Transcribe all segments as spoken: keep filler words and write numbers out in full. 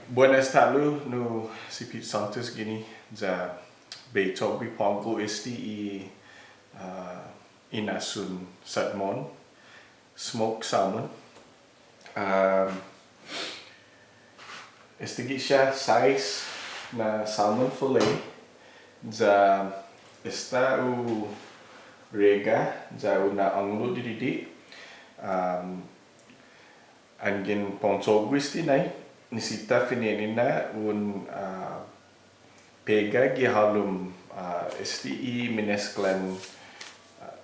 Buenas ta'lo, nu si Pete Santos guini, ya bai cho'gue på'go este i, ah, inahson satmon, smoked salmon. Um, estague' siha sais na salmon fillet, ya esta hu rega, ya hu na'ånglo' didide'. Um, Anggen para un cho'gue este nai, nisisita fine'nina un, ah, pega gi halom, ah, este i minesklan, ah,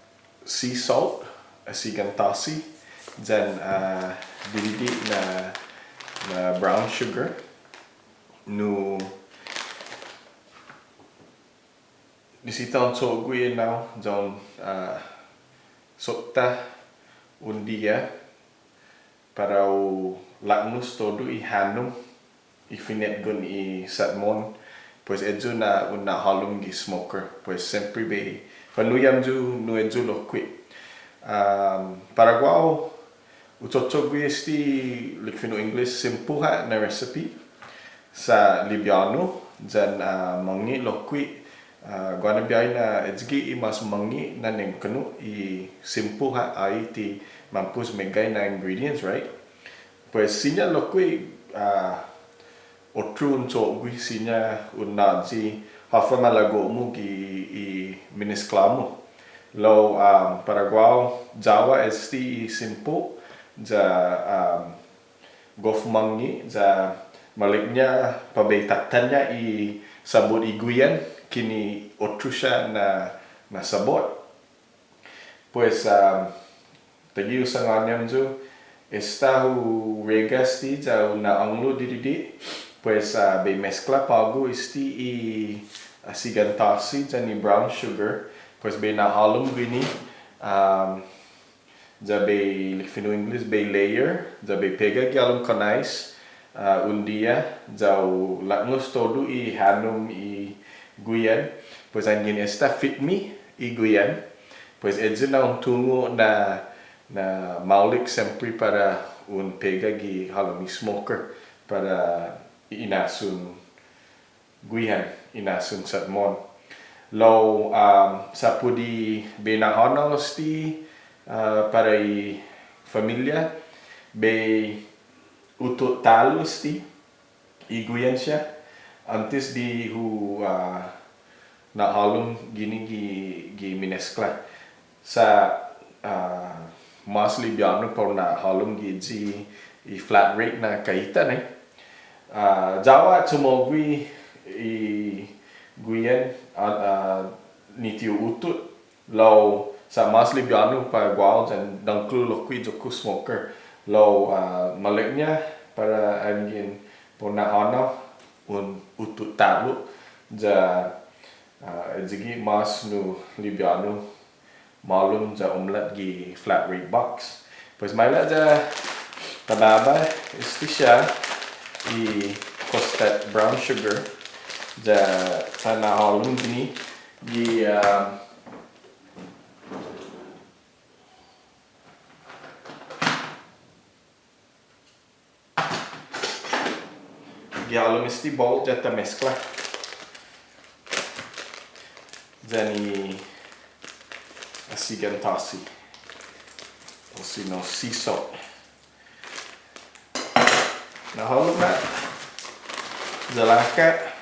sea salt, asigan tåsi, yan, ah, didide' na, na brown sugar. Nu nisisita un cho'gue enao, yan, ah, sotta un diha para u laknos todu i hånom i finetgon i satmon, pues ayu na un na'hålom gi smoker, pues siempre bai, para nu hamyo nu ayu lokkue'. Um, para guåhu, hu cho'cho'gue este, like fino' English, simple ha' na recipe. Sa' libiånu, yan, ah, månnge' lokkue', ah, guaha na biahi na ayugue' i mas månnge' na nengkanno' i simple ha' ai ti mampos meggai na ingredients, right? Pues siña lokkue', ah, otro un cho'gue, siña un na'yi håfa malago'-mu gi i mineskla-mu. Lao, ah, para guåhu, ya-hu este i simple, ya, ah, gof månnge', ya maolekña para bai tataña' i sabot i guihan, kinu otro siha na, na sabot. Pues, ah, taiguihi hu sangåni hamyo, esta hu rega este ya hu na'ånglo' didide', pues, ah, bai meskla på'go este i, ah, asigan tåsi yan i brown sugar, pues bai na'hålom guini, ah, ya bai, like fino' English, bai layer, ya bai pega gi halom kånnais, ah, un diha, ya hu laknos todu i hånom i guihan, pues anggen esta fitme i guihan, pues ayu na un tungo' na, na maolek siempre para un pega gi halom i smoker para inahson guihan, inahson satmon. Lao, um, sa' put i bai na'hånao este, uh, para i familia, bai hu tutuhon este i guihan siha åntes di hu, uh, na'hålom guini gi, gi mineskla. Sa', ah, mas libiånu para u na'hålom gi i flat rate na kahita, no? Ah, ya-hu ha' chumo'gue i guihan, ah, ah, ni ti hu utut, lao sa' mas libiånu para guåhu yan dångkolo lokkue' iyo-ku smoker. Lao, ah, maolekña para anggen para u na'hånao un utut ta'lo, ya, ah, ayugue' mas nu libiånu, malum ya umlat gi flat rate box. Pues maila' ya ta baba este siha i kostat brown sugar ya ta na'hålom guini gi, ah, gi halom este bowl ya ta meskla yan i asigan tåsi, o sino sea salt. Na'hålom na ya laka',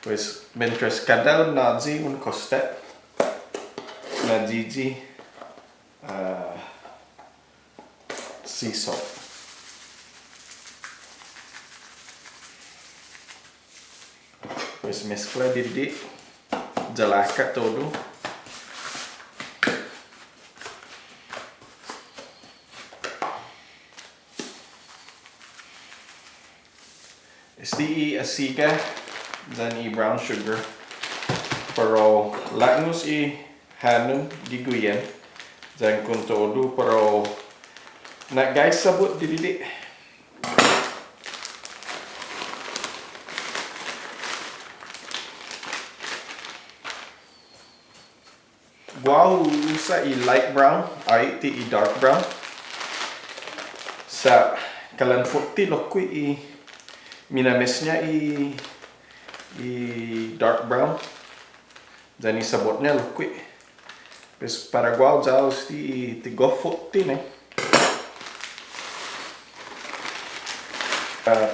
pues, mientras kada un na'yi un kostat, na'yiyi, ah, sea salt. Pues meskla didide', ya laka' todu. Este i asiga yan i brown sugar para u laknos i hånom gi guihan, yan kontodu para u na'gai sabot didide'. Guåhu hu usa i light brown, ai ti i dark brown. Sa' kalan fotte lokkue' i, Minamesña i, i dark brown. Yan i sabotña lokkue'. Pues para guåhu ya-hu este i ti gof fotte, no? Ah,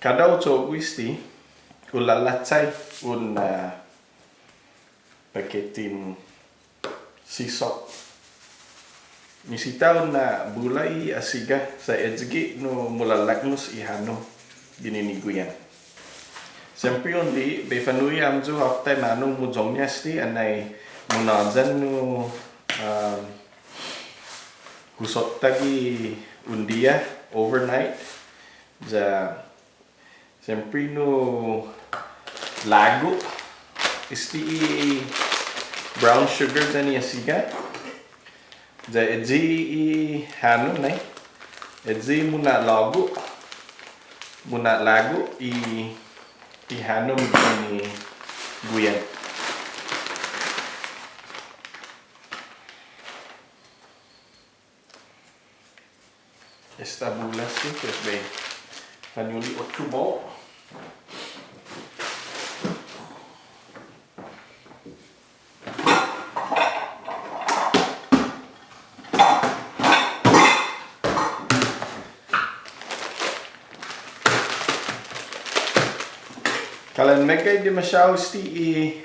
kada hu cho'gue este, hu lalachai un, ah, paketen sea salt. Nisisita un na'bula i asiga sa' ayu gi nu mulalaknos i hånom ginen i guihan. Siempre un li'e' bai fa'nu'i hamyo håfa taimanu humuyong este annai munhåyan nu, um, hu sotta gi un dia, overnight. Ya siempre nu lagu este i brown sugar yan i asiga. Ya ayu i hånom nai. Ayu muna'lågu. Muna'lågu i, i hånom ni guihan. Esta bula este, pues bai fa'nu'i otro bowl. Kalan meggai dimaskåda este i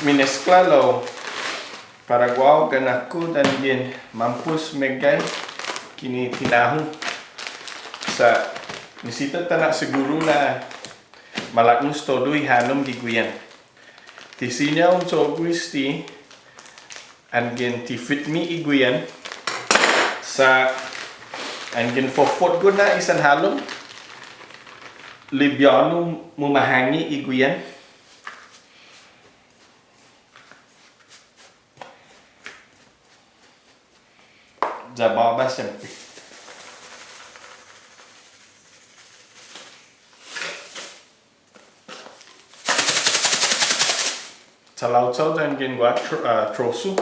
mineskla lao para guåhu ga'o-ku yanggen mampos meggai kinu tinahu. Sa' nisisita ta na'siguru na malaknos todu i hånom gi guihan. Ti siña un cho'gue este, yanggen ti fitme i guihan. Sa' yanggen fofotgon na i sanhalom, libiånu mumahånge i guihan. Ya båba siempre. Chalåo'chao yanggen guaha tro-, ah, trosu.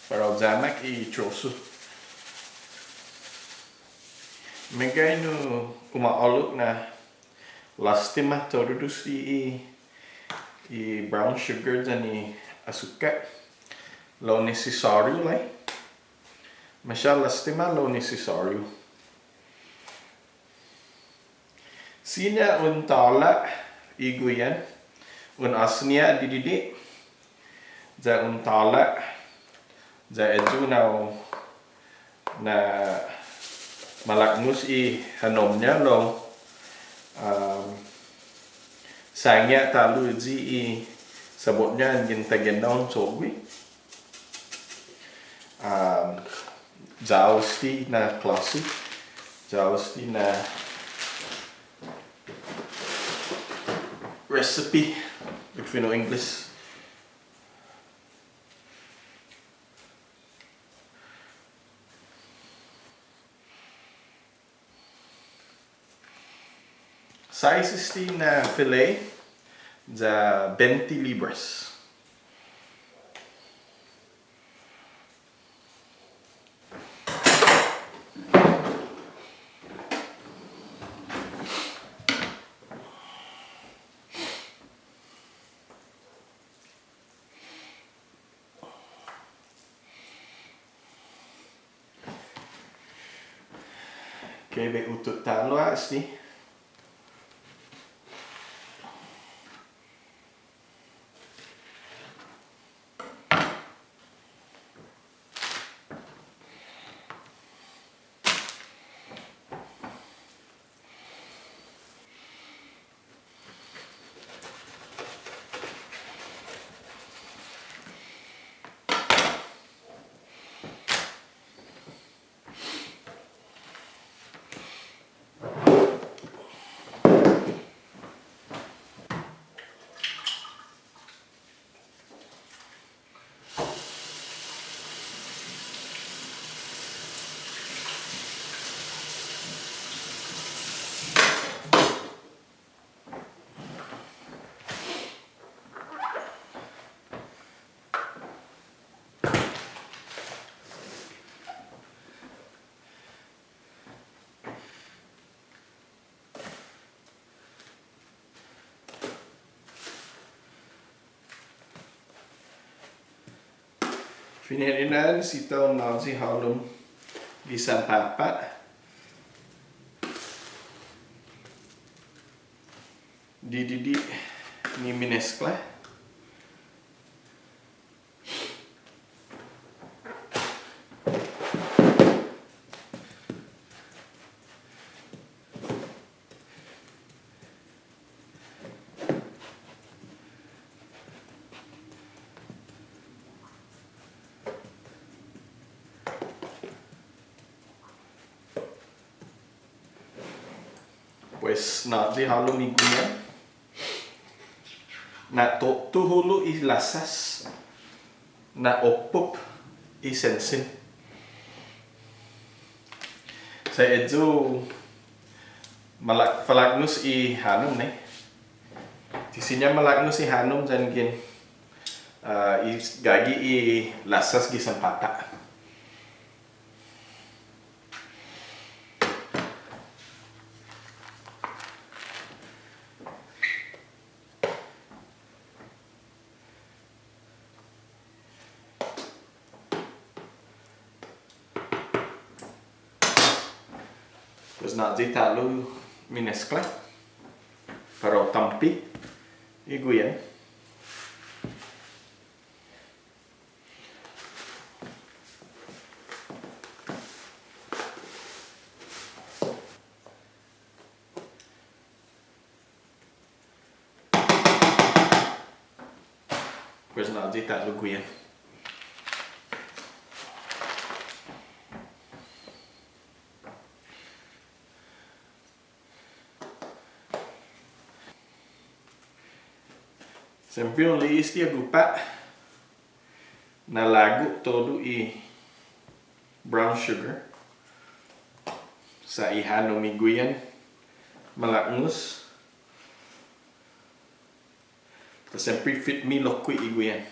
Para u yamak i trosu. Meggai nu u ma ålok na lastima todu este i, i brown sugar yan i asukka'. Lao nisisåriu lai. Maseha lastima lao nisisåriu. Siña un tåla' i guihan, un åsnia didide', ya un tåla', ya ayu na, na malaknos i hånom-ña lao, um, siña ta'lo ayu i sabot-ña yanggen taiguenao un cho'gue. Um, ya-hu este na klåsi. Ya-hu este na recipe, like fino' English. Sais este na fillet, ya bente libras. Okay, bai hu tutuhon este. Fine'nana, nisisita yu' na'yi hålom gi sanpapa'. Didide' ni mineskla. Pues, na'yi hålom i guihan. Na'to'to hulo' i lassas. Na'oppop i sensen. Sa' ayu malak-, falaknos i hånom, nai. Ti siña malaknos i hånom yanggen, ah, i gaige i lassas gi sanpapa'. Pues na'yi ta'lo mineskla para u tampe i guihan. Pues na'yi ta'lo guihan. Siempre un li'e' este agupa' na lågu todu i brown sugar. Sa' i hånom i guihan malaknos. Sa' siempre fitme lokkue' i guihan.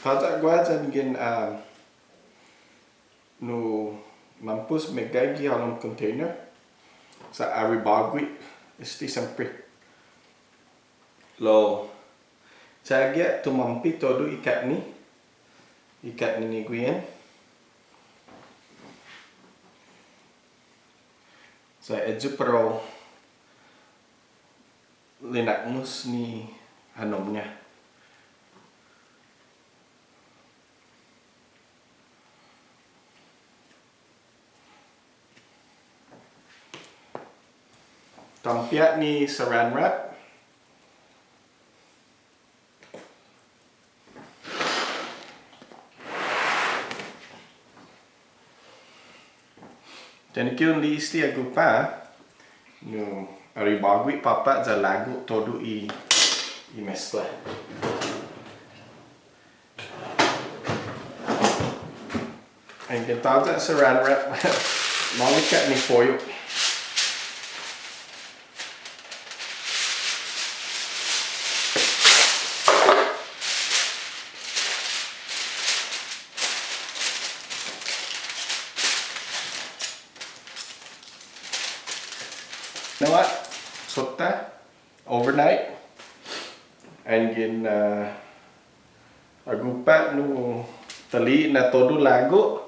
Tåya' guaha yanggen, ah, nu mampos meggai gi halom container. Sa' aribågue este siempre. Lao, sa' ya tumampe todu i kåtne. I kåtne ni guihan. Sa' ayu para u linaknos ni hanom-ña. Tampe ha' ni Saran Wrap. Tiene ki un li'e' este agupa', no, aribågue påpa' ya lågu todu i, i meskla. Anggen tåya' Saran Wrap, maolek ha' ni foil. You know what? Sotta, overnight. Anggen, ah, agupa' nu ta li'e' na todu lågu,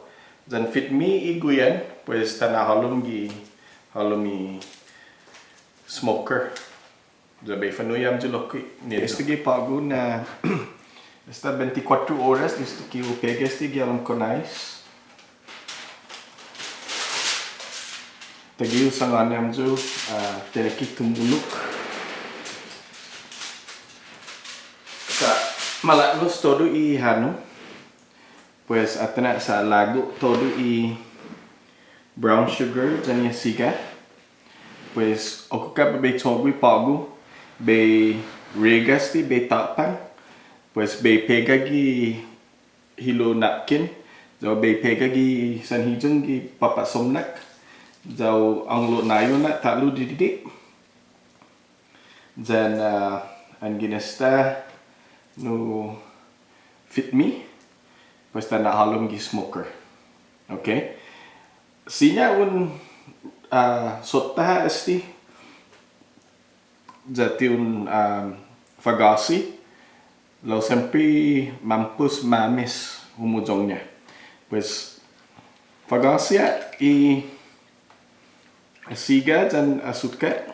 yan fitme i guihan, pues ta na'hålom gi, hålom i smoker. Ya bai fa'nu'i hamyo lokkue'. Ni este gi på'go na, esta bente kuåttro oras, desde ki u pega este gi hålom konais. På'go hu sangåni hamyo, ah, tieneki tumulok. Sa' mala'nos todu i hånom. Pues, atan ha' sa' lågu todu i brown sugar yan i asiga. Pues, okka bai cho'gue på'go, bai riega este, bai tåpang. Pues, bai pega gi hilo' napkin, ya bai pega gi sanhiyong gi papa' somnak, ya ånglo' nayon ha' ta'lo didide'. Yan, ah, anggen esta nu fitme, pues ta na'hålom gi smoker. Okay? Siña un, ah, sotta ha' este, ya ti un, um, fa'gåsi, lao siempre mampos mames humuyong-ña. Pues, fa'gåsi ha' i asiga yan asukka'.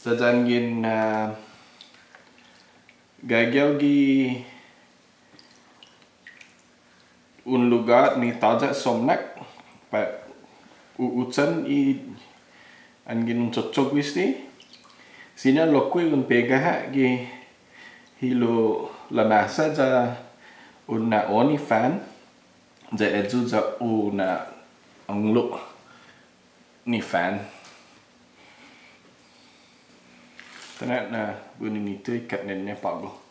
Sa' yanggen, ah, gaige hao gi un lugåt ni tåya' somnak, pat u-, uchan i anggen un cho'cho'gue este. Siña lokkue' un pega ha' gi hilo' lanasa ya un na'on i fan, ya ayu ya un na'ånglo' ni fan. Atan ha' na buninitu i katnenne på'go.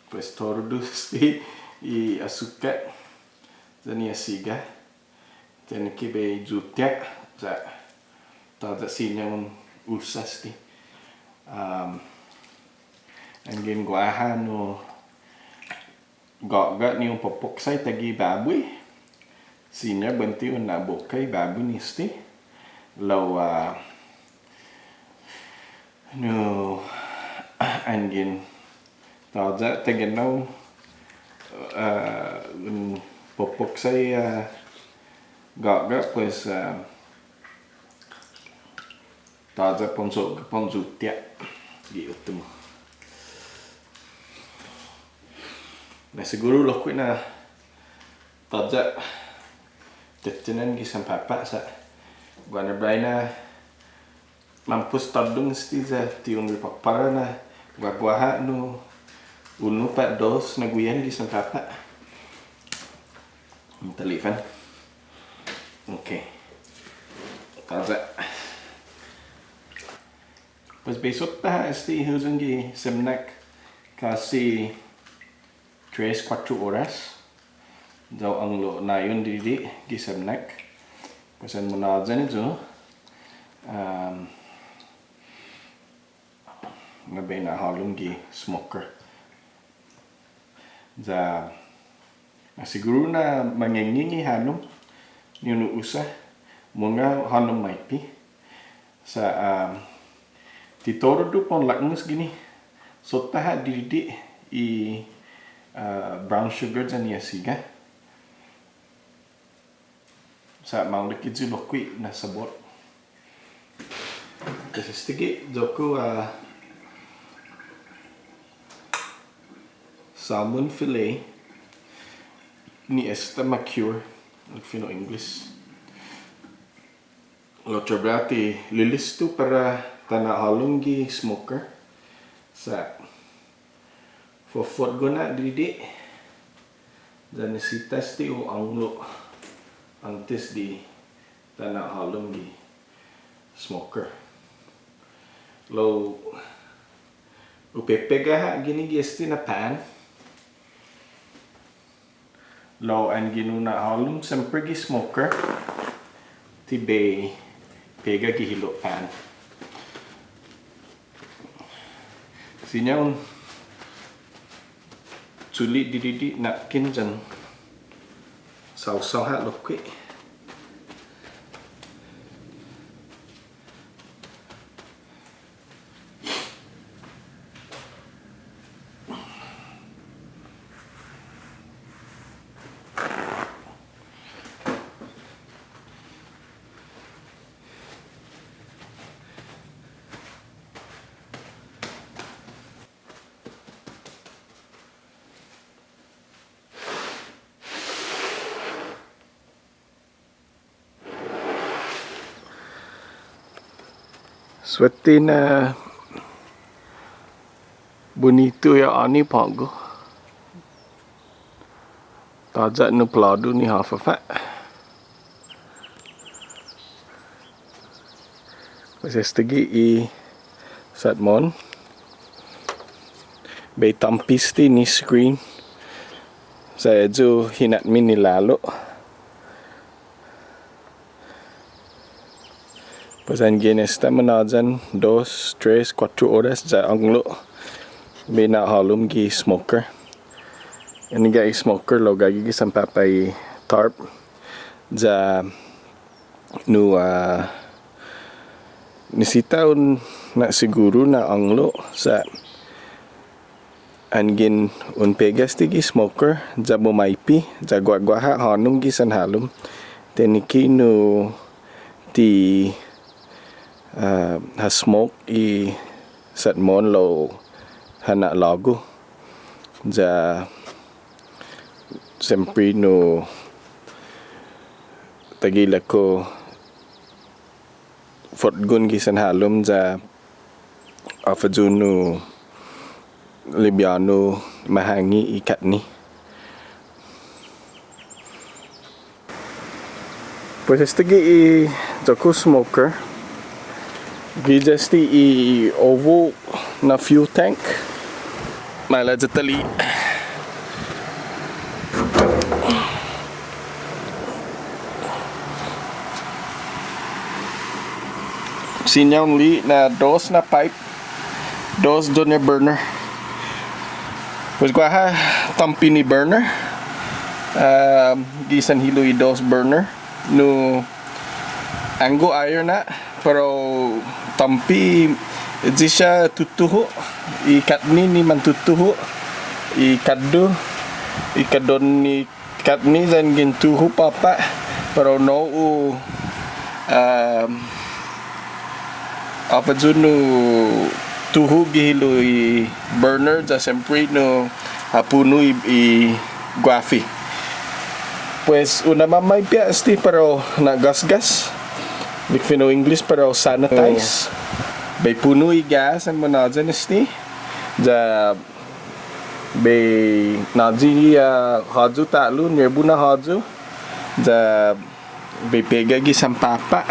Pues todu este i asukka' yan i asiga tieneki bai yute' ha', sa' tåya' siña un usa este. Um, anggen guaha nu ga'ga' ni un popoksai taiguihi babui. Siña buente un na'boka i babui ni este. Lao, ah, nu, anggen tåya' taiguenao, ah, un popoksai, ah, ga'ga', pues, ah, tåya' para un yu-, para un yute' ha' gi uttimu. Na siguru lokkue' na tåya' tetehnan gi sanpapa' sa' guaha na biahi na mampos tåddong este ya ti un ripapåra na guaguaha nu unu pat dos na guihan gi sanpapa'. Talifan. Okay. Tåya'. Pues bai sotta ha' este i huyong gi semnak kasi tres, kuåttro oras. Ya u ånglo' nayon didide' gi semnak. Pues an munhåyan ayu, um, na bai na'hålom gi smoker. Ya, na siguru na mangengeng i hånom ni un usa, mungnga hånom maipe. Sa', um, ti todu para un laknos guini, sotta ha' didide' i, uh, brown sugar yan i asiga. Sa' maolek ayu lokkue' na sabot. Pues este ki, iyo-ku, ah, salmon fillet ni esta MaCure, ilek fino' English. Lao trabiha ti lilisto para ta na'hålom gi smoker. Sa' fotfotgon ha' didide'. Ya nisisita este u ånglo' åntes di ta na'hålom gi smoker. Lao u pepega ha' guini gi este na pan. Lao anggen un na'hålom siempre gi smoker, ti bai pega gi hilo' pan. Siña un chule' didide' napkin yan saosao ha' lokkue'. Suette na bunitu i ha'åni på'go. Tåya' nu plalu ni håfa fa'. Pues estague' i satmon. Bai tampe este ni screen. Sa' ayu hinatme ni lålo'. Pues anggen esta munhåyan dos, tres, kuåttro oras ya ånglo'. Bai na'hålom gi smoker. Anggen i smoker lao gaige gi sanpapa' i tarp. Ya nu, ah, nisisita un na'siguru na ånglo' sa' anggen un pega este gi smoker, ya mumaipe, ya guaguaha hånom gi sanhalom. Teneki nu ti, ah, ha smoke i satmon lao ha na'lågu. Ya siempre nu taiguihi lokkue' fotgon gi sanhalom ya håfa ayu nu libiånu mahangi i kåtne. Pues estague' i iyo-ku smoker. Giya este i oval na fuel tank. Maila' ya ta li'e'. Siña un li'e' na dos na pipe, dos dåña burner. Pues guaha tampe ni burner, ah, gi sanhilo' i dos burner. Nu angle iron ha', pero tampe ayu siha tutuhu', i kåtne ni mantutuhu', i kåddu, i kåddon ni kåtne yanggen tuhu' påpa', pero no hu, um, håfa ayu nu tuhu' gi hilo' i burner, ya siempre nu ha puno' i, i guafi. Pues, un mamaipe ha' este, pero na'gasgas. Like fino' English, pero sanitize. Oh. Bai puno' i gas, yan munhåyan este. Ya bai na'yi, ah, håyu ta'lo, nuebu na håyu. Ya bai pega gi sanpapa',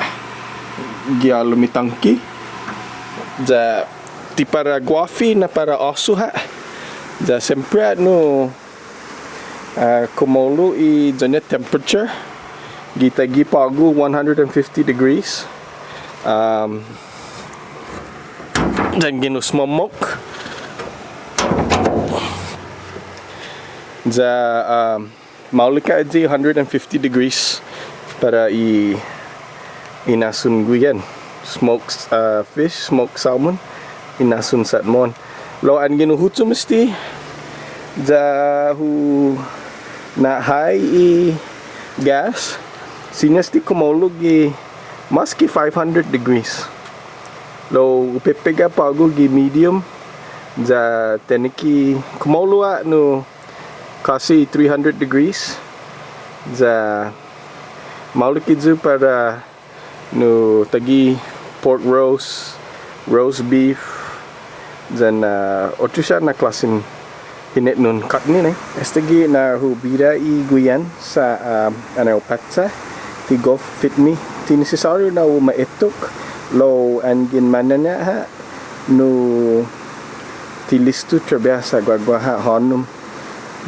gi halom i tångke. Ya ti para guafi na para åsu ha'. Ya siempre ha' nu, ah, kumahulo' i iyo-ña temperature. Gi taiguihi på'go one hundred and fifty degrees. Um, yanggen u smoke. Ya, um, maolek ha' ayu hundred and fifty degrees para i, i inasson guihan. Smoked, uh, fish, smoked salmon, inasson satmon. Lao anggen hu huchom este, ya hu na'high i gas, siña este kumahulo' gi mås ki five hundred degrees. Lao hu pepega på'go gi medium, ya teneki kumahulo' ha' nu kåsi three hundred degrees. Ya maolek ayu para nu taiguihi pork roast, roast beef, yan, ah, otro siha na klåsen hinetnon kåtne, no? Estague' na hu bira i guihan sa', ah, annai hu pacha, ti gof fitme, ti nisisåriu na u ma'etok, lao anggen mañaña' ha', nu ti listo trabiha sa' guaguaha hånom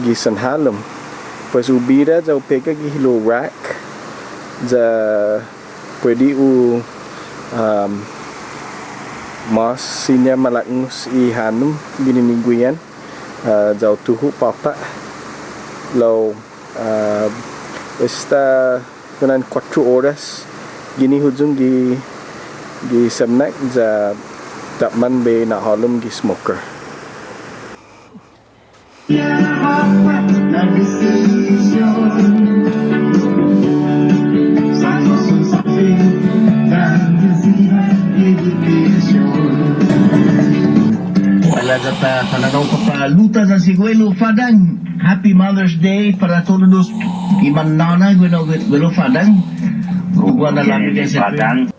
gi sanhalom. Pues hu bira ya hu pega gi hilo' rack, ya puedi hu, um, mås siña malaknos i hånom ginen i guihan, uh, ya hu tuhu' påpa'. Lao, uh, esta kulan kuåttro oras guini huyong gi, gi semnak ya ti åpmam bai na'hålom gi smoker. Maila' ya ta fana'nå'gue, Papa Luta yan si Guelo Fadang. Happy Mother's Day para todos los i manana, Guelo, Guelo Fadang. Guaha na långu. Fadang.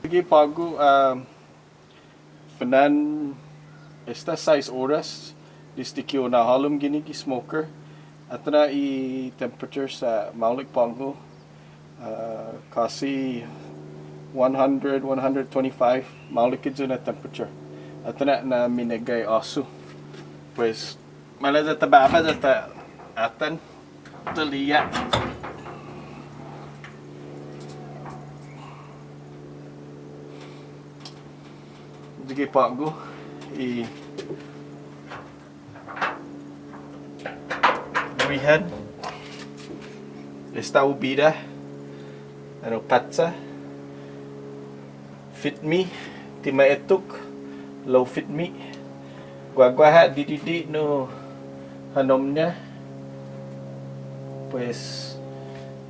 Sigi på'go, ah, fana'an esta sais oras desde ki hu na'hålom guini gi smoker. Atan ha' i temperature sa' maolek på'go. Ah, kåsi one hundred, one hundred twenty-five, maolek ayu na temperature. Atan ha' na minegai åsu. Pues, maila' ya ta baba ya ta atan. Ta li'e'. Sigi på'go i guihan. Esta hu bira. Anu, påcha. Fitme, ti ma etok, lao fitme. Guaguaha didide' nu hånom-ña. Pues,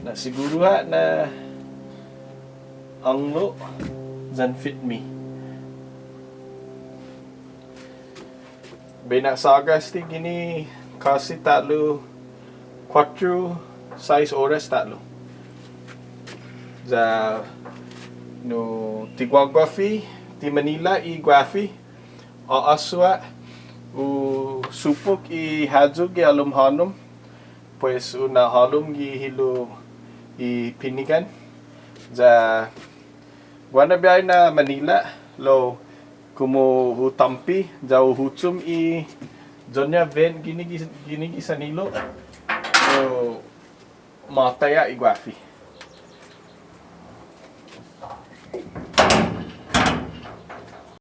na'siguru ha' na ånglo' yan fitme. Bai na'såga este guini kåsi ta'lo, kuåttro, sais oras ta'lo. Ya nu ti guaguafi, ti manila' i guafi, å'åsu ha', hu supok i håyok gi halom hånom, pues hu na'hålom gi hilo' i pinigan. Ya guaha na biahi na manila', lao komu hu tampe, ya hu huchom i iyon-ña vent guini gi, guini gi sanhilo'. Lao måtai ha' i guafi.